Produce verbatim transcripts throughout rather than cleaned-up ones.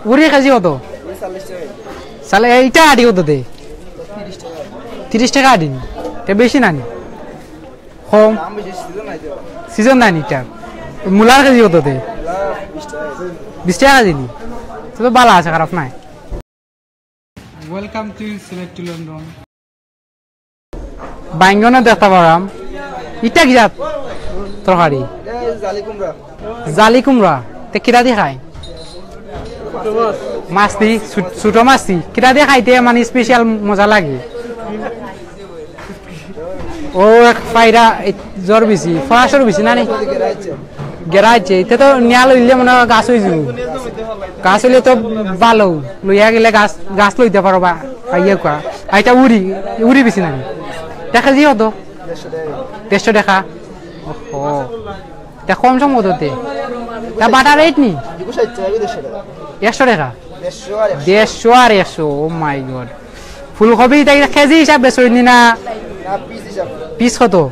উরি কেজি কত? সালে এইটা আটি কত দে? তিরিশ টেকা আটি নি? তে বেশি না নি? কম? সিজন নাই নি এটা? মূলার কেজি কত দে? বিশ টেকা কেজি নি? তো, তো ভালা আছে, খারাপ নাই। Welcome to Sylhet to London. বাইঙ্গনও দেখতা পারাম। ইটা কি জাত তরকারি? জালি কুমড়া। জালি কুমড়া। তে কিতা দি খায়? মাছ দি, ছু-, ছোট মাছ দি। কিতা দি খাইতে মানে স্পেশাল মজা লাগে? ও এক পায়রা, এই জ্বর বেশি, ফরাসর বেশি না নি? গেরা আছে। ইতে তো নিয়া লইলে মনে হয় গাছ অই যাইবো। গাছ অইলে তো ভালা। লইয়া গেলে গাছ, গাছ লইতা পারো বা, পাইয়া কুয়া। আর ইটা উরি, উরি বেশি না নি? তে কেজি কত? দেড়শো টেকা। ওহো। তে কম সম কত তে? তে বাটা রেট নি? একশো টেকা। দেড়শো আর একশো। দেড়শো আর একশো, oh my God। ফুলকপি ইটা কেজি হিসাব বেচইন নি না? না, পিস হিসাব। পিস কত?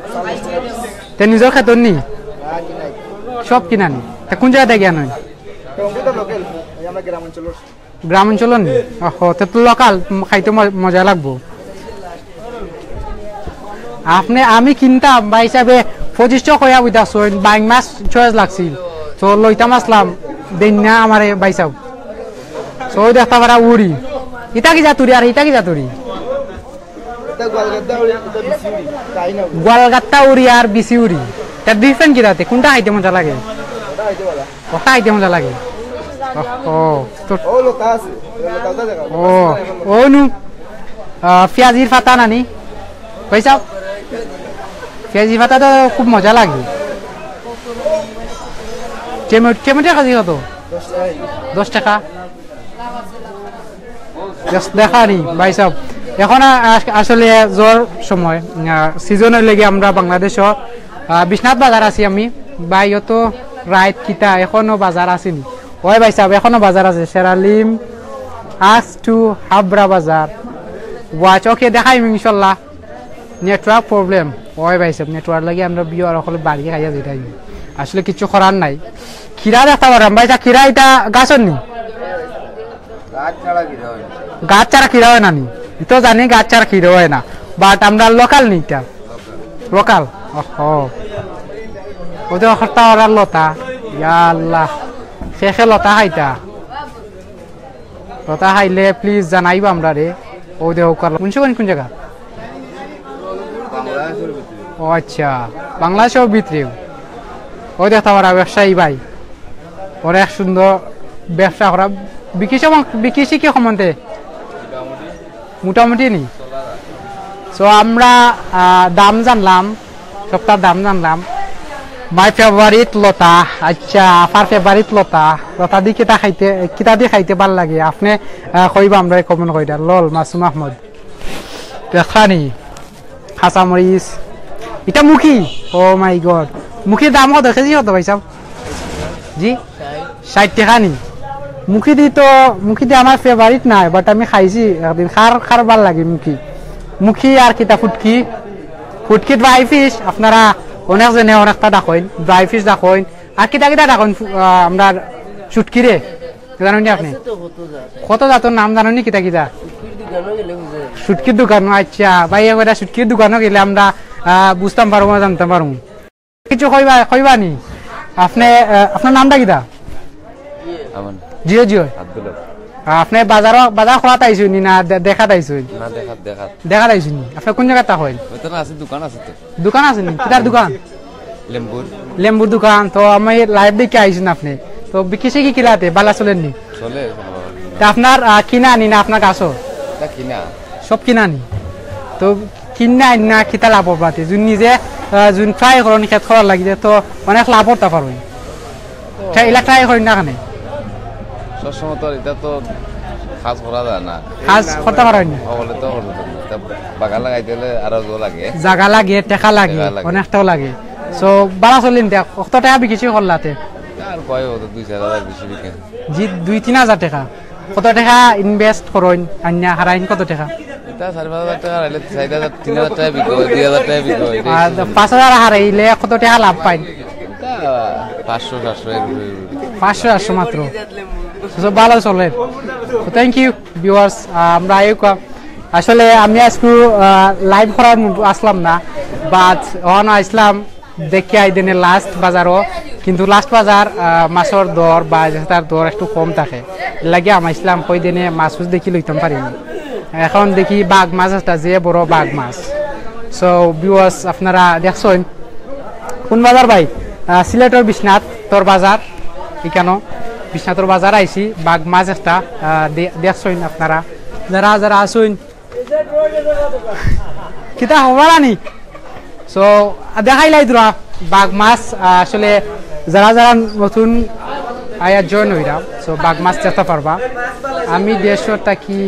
তে নিজর খেতর নি? না, কিনাই। সব কিনা নি? তে কুন জাগা থাকি আনইন? টমেটো লোকাল, এই আমরা গ্রাম অঞ্চলর। গ্রাম অঞ্চলর নি? ওহো, তে তো লোকাল, উম, খাইতে ম-, মজা লাগবো। আপনে, আমি কিনতাম, ভাই হিসাবে পঁচিশশো কইয়া বইতাছইন, বাইং মাছ choice লাগছিল। তো লইতাম আসলাম, দেইন না আমারে ভাই সাব। তো দেখতা পারা উরি। ইটা কি জাত উরি আর ইটা কি জাত উরি? এটা গোয়ালগাদ্দা উরি, এটা বিসি উরি। তাই না? গোয়ালগাদ্দা উরি আর বিসি উরি। তার ডিফারেন্ট কিতা তে? কুনটা খাইতে মজা লাগে? ওটা খাইতে ভালা। ওটা খাইতে মজা লাগে। ও, ও, তো ও লতা আছে, ও লতা, ওটা দেখা। ও, ও নু, আহ, পিয়াজির পাতা নানি? ভাই সাব? পিয়াজির পাতা তো খুব মজা লাগে। টেমে-, টমেটো কেজি কত? দশ টেকা। দশ টেকা? Just দেখা নি, ভাই সাব। এখন আ-, আস-, আসলে জ্বর সময়, আহ, সিজন অইলে গিয়া আমরা বাংলাদেশও, আহ, বিশ্বনাথ বাজার আছি আমি। ভাই, অত রাইত কিতা, এখনো বাজার আছে নি? ওই ভাই সাব, এখনো বাজার আছে। শেরালিম, আস টু হাবরা বাজার। ওয়াচ, ওকে, দেখাইমু ইনশাল্লাহ। Network problem. ওই ভাই সাব, নেটওয়ার্ক লাগি আমরা ভিউয়ার অকল বাড়ি খাইয়া যাইতাম। আসলে কিছু করার নাই। খিরা দেখতা পারাম, ভাই, ইটা খিরা, ইটা গাছর নি? গাছ ছাড়া খিরা অয় না। গাছ ছাড়া খিরা অয় না নি? ই তো জানি গাছ ছাড়া খিরা অয় না, but আমরা লোকাল নি ইটা? লোকাল। ওহো। ও তো হরতা ওরা লতা। ইয়া আল্লাহ। শেষে লতা খাইতা। লতা খাইলে please জানাইবা আমরারে। ও দেখো কার-, মুন্সিগঞ্জ কোন জাগা? ও আচ্ছা, বাংলাদেশর ভিতরেও। ও দেখতা পারা ব্যবসায়ী ভাই। ওরা এক সুন্দর ব্যবসা করা। বিকিশে মন-, বিকিশে কি সম্বন্ধে? মোটামুটি নি। So আমরা, আহ, দাম জানলাম, সবটার দাম জানলাম। My favorite লতা। আচ্ছা, আপার favorite লতা। লতা দি কিতা খাইতে, কিতা দি খাইতে ভালা লাগে? আপনে, আহ, কইবা আমরারে comment করিয়া। লল, মাসুম আহমদ। দেখরা নি? কাঁচা মরিচ। ইটা মুখি? Oh my God। মুখির দাম কত? কেজি কত ভাই সাব? জি? ষাইট টেকা নি? মুখি দি তো, মুখি দি আমার favorite নায়, but আমি খাইছি একদিন। কার, কার ভালা লাগে মুখি? মুখি আর কিতা ফুটকি? ফুটকি dry fish, আপনারা অনেক জনে অনেকটা ডাকইন, dry fish ডাকইন। আর কিতা কিতা ডাকইন, ফু-, আহ, আমরার শুটকিরে? জানইন নি আপনে? আছে তো কত জাত। কত জাতর নাম জানইন নি কিতা কিতা? শুটকির দোকানো গেলে বুঝে। শুটকির দোকানো, আচ্ছা। ভাই, এবার শুটকির দোকানো গেলে আমরা, আহ, বুঝতাম পারমু, জানতাম পারমু। কিছু কইবা, কইবা নি? আপনে, আহ, আপনার নামটা কিতা? আমান। জিও, জিও। আব্দুল হক। আহ, আপনে বাজারো, বাজার করাত আইছইন নি না দে-, দেখাত আইছইন? না, দেখাত, দেখাত। দেখাত আইছইন নি? আপনে কোন জাগাত থাকইন? ওই তো না, আছে, দোকান আছে তো। দোকান আছে নি? কিতার দোকান? লেম্বুর। লেম্বুর দোকান। তো আমি live দেখি আইছইন আপনে। তো বিকিশে কি কিলাতে? ভালা চলের নি? চলে, ভালা। তা আপনার, আহ, কিনা নি না আপনার গাছও? এটা কিনা। সব কিনা নি? তো কিনা না কিতা লাভ পাতে? যদি নিজে, আহ, যদি try করইন, খেত করার লাগি, তো অনেক লাভ করতা পারইন। Try, ইলা try করইন না কেনে? সবসময় তো আর ইটা তো কাজ করা যায় না। কাজ করতা পারইন না? হকলে তো করতে পারে না। ইটা বাগান লাগাইতে অইলে আরো জো লাগে। জাগা লাগে, টেকা লাগে, টেকা লাগে। অনেকটাও লাগে। So, ভালা চলের নি, কত টেকা বিকিশে করলাতে? আর কয় অত, দুই চাইর হাজার বেশি বিকে। জি, দুই তিন হাজার টেকা। কত টেকা invest করইন, আনিয়া হারাইন কত টেকা? ইটা চাইর পাঁচ হাজার টেকা হারাইলে চাইর হাজার, তিন হাজার টেকা বিকে, দুই হাজার টেকা বিকে, ইটাই আর সিস্টেম। পাঁচ হাজার হারাইলে কত টেকা লাভ পাইন? ইটা পাঁচশো, সাতশো এর উপরে। পাঁচশো আটশো মাত্র। So, ভালা চলের। Thank you, viewers। আহ, আমরা আইউক্কা, আসলে আমি আইজকু লাইভ করার মতো আসলাম না, বাট অখন আইছলাম দেখিয়া ইদিনে লাস্ট বাজারো, কিন্তু লাস্ট বাজার, আহ, মাছর দর বা যেটার দর একটু কম থাকে, এরলাগি আমি আইছলাম, কই দিনে মাছ উছ দেখি লইতাম পারি না। অখন দেখি বাঘ মাছ একটা, যে বড় বাঘ মাছ। So, viewers, আপনারা দেখছইন কোন বাজার ভাই? আহ, সিলেটর বিশ্বনাথর বাজার, ইকানো বিশ্বনাথর বাজার আইছি, বাঘ মাছ একটা, আহ, দে-, দেখছইন আপনারা, যারা যারা আছইন, কিতা খবর আনি? So, দেখাইলাই তোরা বাঘ মাছ, আহ, আসলে যারা যারা নতুন আয়া জয়েন হইরা, so, বাঘ মাছ দেখতা পারবা। আমি দেড়শো টাকি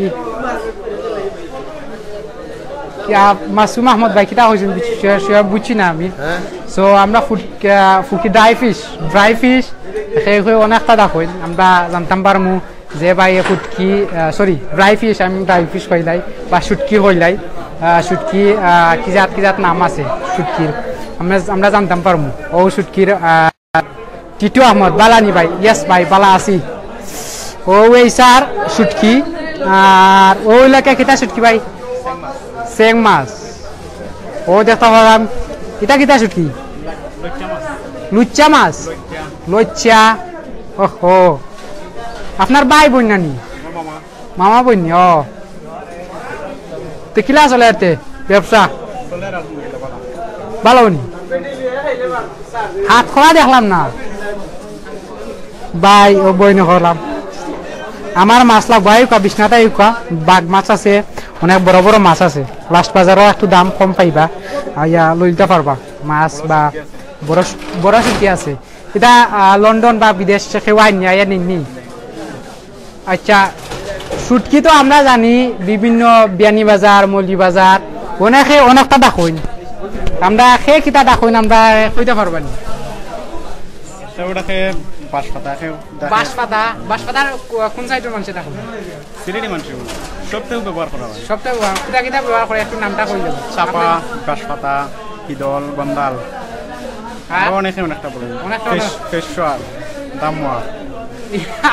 কিয়া মাসুম আহমদ ভাই কিতা কইছইন বুঝছি, sure, sure বুঝছি না আমি। হ্যাঁ। So, আমরা ফুট-, আহ, ফুকি ড্রাই ফিশ, ড্রাই ফিশ, সেই অনেকটা দেখইন, আমরা জানতাম পারমু যে ভাই এ ফুটকি, আহ, সরি, ড্রাই ফিশ, আমি ড্রাই ফিশ কইলাই বা শুটকি কইলাই, আহ, শুটকি, আহ, কি জাত কি জাত নাম আছে শুটকির, আমরা, আমরা জানতাম পারমু। ও শুটকির, আহ, টিটু আহমদ, বালানি ভাই, ইয়েস ভাই, বালা আছি। ও এই স্যার শুটকি, আর ও এলাকা কিতা শুটকি ভাই? সেং মাছ। ও দেখতা পারলাম, ইটা কিতা শুটকি? লুচ্চা মাছ। লুচ্চা। ওহো। আপনার ভাই বইন নানি? মামা বইন, ও। তে কিলা চলে এতে ব্যবসা? ভালা নি? হাত খোলা দেখলাম না। ভাই, ও বইন করলাম। আমার মাছ লাগবো, আইউক্কা, বিশ্বনাথ আইউক্কা, বাঘ মাছ আছে, অনেক বড় বড় মাছ আছে। লাস্ট বাজারো একটু দাম কম পাইবা, আইয়া লইতা পারবা মাছ বা বড়, বড় শুটকি আছে। ইটা, আহ, লন্ডন বা বিদেশ কেউ আইননি, আইয়া নিননি? আচ্ছা, শুটকি তো আমরা জানি বিভিন্ন বিয়ানীবাজার, মৌলভীবাজার, অনেকে অনেকটা দেখইন। আমরা কে কিতা দেখইন, আমরা কইতা পারবা নি? তো ওটাকে বাঁশপাতা, কেউ দেখে। বাঁশপাতা, বাঁশপাতার কো-, কোন সাইডর মানুষে দেখইন? সিলেটি মানুষ সবটাই ব্যবহার করা হয়। সবটা ব্যবহার, কিতা কিতা ব্যবহার করে একটু নামটা কই দেবো। চাপা, বাঁশপাতা, ইদল, গন্ডাল। আর? আরো অনেকে অনেকটা বলে। অনেকটা ফেস-, অনেক। ফেসওয়াশ, দামুয়া।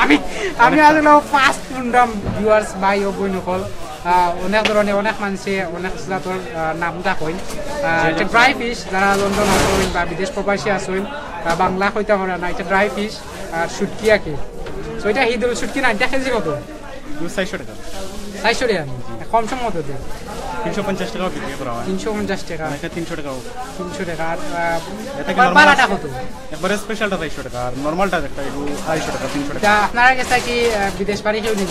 আমি, আমি অনেকটা। আসলে ফার্স্ট শুনলাম, ভিউয়ার্স ভাই ও বইন অকল, আহ, অনেক ধরনের, অনেক মানুষে অনেক জাতর, আহ, নাম ডাকইন। আহ, যে একটা যে ড্রাই ফিশ, যারা লন্ডন আছইন বা বিদেশ প্রবাসী আছইন, আহ, বাংলা কইতা পারে না, এটা ড্রাই ফিশ আর শুটকি আর কি। তো এটা হিদুল শুটকি না, এটা কেজি কত? এগুলো চারশো টাকা। চারশো টাকা? কম সম কত দেয়? তিনশো পঞ্চাশ টাকাও বিক্রি করা হয়। তিনশো পঞ্চাশ টাকা। অনেকে তিনশো টাকাও। তিনশো টাকা। আর, আহ, এটা কি একবার নরমাল? বালাটা কত? একবারে স্পেশালটা চারশো টাকা, আর নরমালটা একটা একটু আড়াইশো টাকা, তিনশো টাকা। তা আপনারা গেছে কি, আহ, বিদেশ বাড়ি কেউ নিন?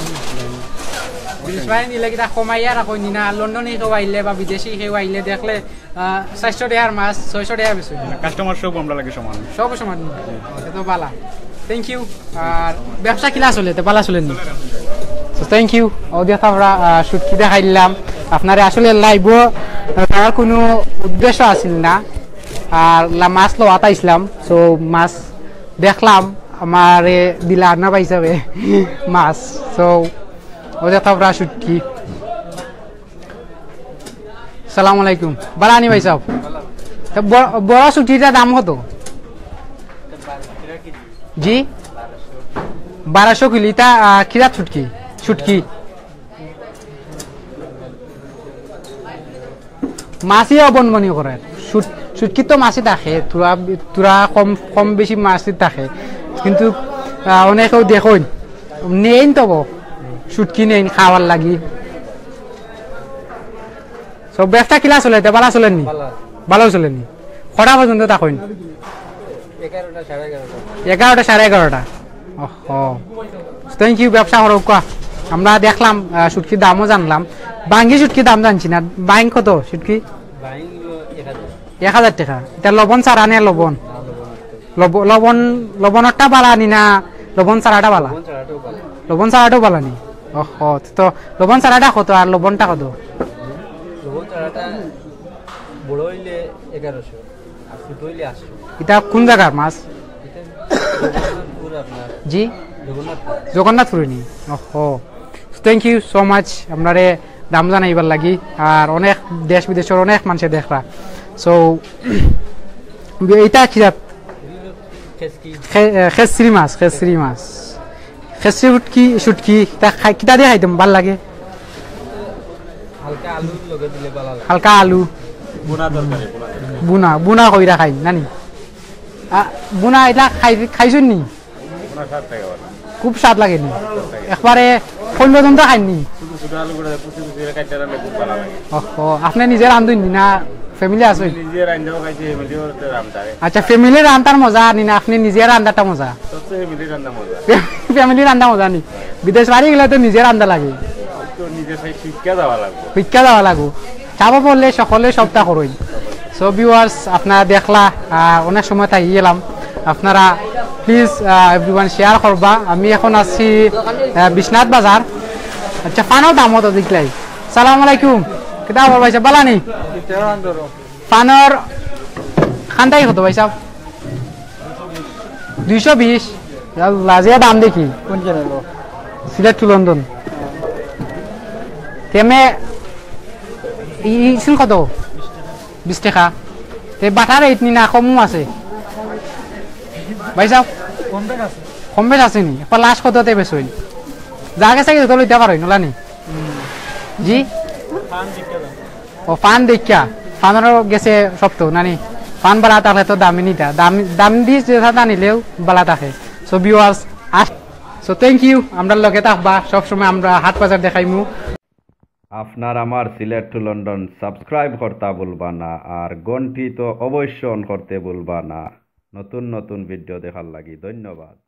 বিদেশ বাড়ি নিলে কিতা কমাইয়া রাখইন নি না? লন্ডনি কেউ আইলে বা বিদেশি কেউ আইলে দেখলে আহ, চারশো টাকার মাছ, ছয়শো টাকা বেচইন। কাস্টমার সব আমরা লাগে সমান। সব সমান। এটা তো বালা। Thank you. আর ব্যবসা কিলা চলে? তে বালা চলে নি? তো থ্যাংক ইউ। ও দিয়া আমরা, আহ, শুটকি দেখাইলাম। আপনারে আসলে লাইভও, আহ, তার কোনো উদ্দেশ্য আছিল না। আর লা-, মাছ লওয়াত আইছিলাম। So, মাছ দেখলাম, আমারে দিলা না ভাই হিসাবে মাছ। So, ও দিয়া আমরা শুটকি। সালাম আলাইকুম। বালা নি ভাই সাহেব? তা ব-, বড় শুটকিটার দাম কত? জি? বারোশো কিলো। ইটা, আহ, কিরা শুটকি? শুটকি। মাছই অবন মনে করে। শুট-, শুটকি তো মাছই থাকে, থুড়া, থুড়া কম, কম বেশি মাছই থাকে। কিন্তু, আহ, অনেকেও দেখইন, নেইন তবু, শুটকি নেইন খাওয়ার লাগি। So, ব্যবসা কিলা চলে? তে বালা চলেনি? বালা। বালাও চলেনি? কটা পর্যন্ত থাকইন? এগারোটা, সাড়ে এগারোটা। এগারোটা, সাড়ে এগারোটা। ওহো। Thank you, ব্যবসা করো কোয়া। আমরা দেখলাম, আহ, শুটকির দামও জানলাম। বাঙ্গি শুটকির দাম জানছি না। বাইং কত শুটকি? বাইং হলো এক হাজার। এক হাজার টাকা। এটা লবণ ছাড়া নে লবণ? না, লবণ আছে। লব-, লবণ, লবণটা বালা নি না লবণ ছাড়াটা বালা? লবণ ছাড়াটাও বালা। লবণ ছাড়াটাও বালা নি? ওহো, তো লবণ ছাড়াটা কত আর লবণটা কত? লবণ ছাড়াটা বড় হইলে এগারোশো, আর ছোট হইলে আটশো। এটা কোন জায়গার মাছ? এটা জগন্নাথপুর আপনার। জি? জগন্নাথপুর। জগন্নাথপুরে নি? ওহো। Thank you so much। আমরারে দাম জানাইবার লাগি। আর অনেক দেশ বিদেশর অনেক মানুষে দেখরা। So, এইটা কি জাত? খে-, এ, খেসরি মাছ, খেসরি মাছ। খেসরি উটকি, শুটকি, তা খাই, কিতা দিয়া খাইতাম ভালা লাগে? হালকা আলু। বুনা, বুনা কইরা খাই, নানি? আ, বুনা ইলা খাই, খাইছইন নি? খুব স্বাদ লাগে নি? একবারে খইল পর্যন্ত খাইন নি? ওহো, আপনে নিজে রান্ধইন নি না family আছইন? আচ্ছা, family রান্তার মজা নি না আপনে নিজে রান্তারটা মজা? Family রান্দা মজা নি? বিদেশ বাড়ি গেলে তো নিজে রান্দা লাগে। শিক্ষা দেওয়া লাগবো। চাবো পড়লে সকলে সবটা করইন। So viewers, আপনারা দেখলা, আহ, অনেক সময় থাকি গেলাম। আপনারা please, আহ, everyone share করবা। আমি এখন আছি, আহ, বিশ্বনাথ বাজার। আচ্ছা, পানর দাম কত দেখলাই? সালাম আলাইকুম। কিতা খবর ভাই সাহেব, ভালা নি? পানর খান্দাই কত ভাই সাহেব? দুইশো বিশ। আল্লাহ, যে দাম দেখি। কোন channel? Sylhet to London. তেমে ই, ই সিল কত? বিশ টাকা। তে বাটার rate নি না কমও আছে? ভাই সাহেব? কম বেশ আছে নি? একবার last কততে বেচইন? যা গেছে কি তো লইতা পারইন, ওলা নি? জি? ও, পান দেখিয়া, পানরও গেছে সব তো, নানি? পান বালা থাকলে তো দামি নিতা, দাম, দাম দি যেটা নিলেও বালা থাকে। So viewers, us-, so thank you, আমরার লগে থাকবা, সব সময় আমরা হাট বাজার দেখাইমু। আপনার আমার সিলেট to লন্ডন subscribe করতা ভুলবা না, আর ঘন্টি তো অবশ্য on করতে ভুলবা না, নতুন নতুন video দেখার লাগি। ধন্যবাদ।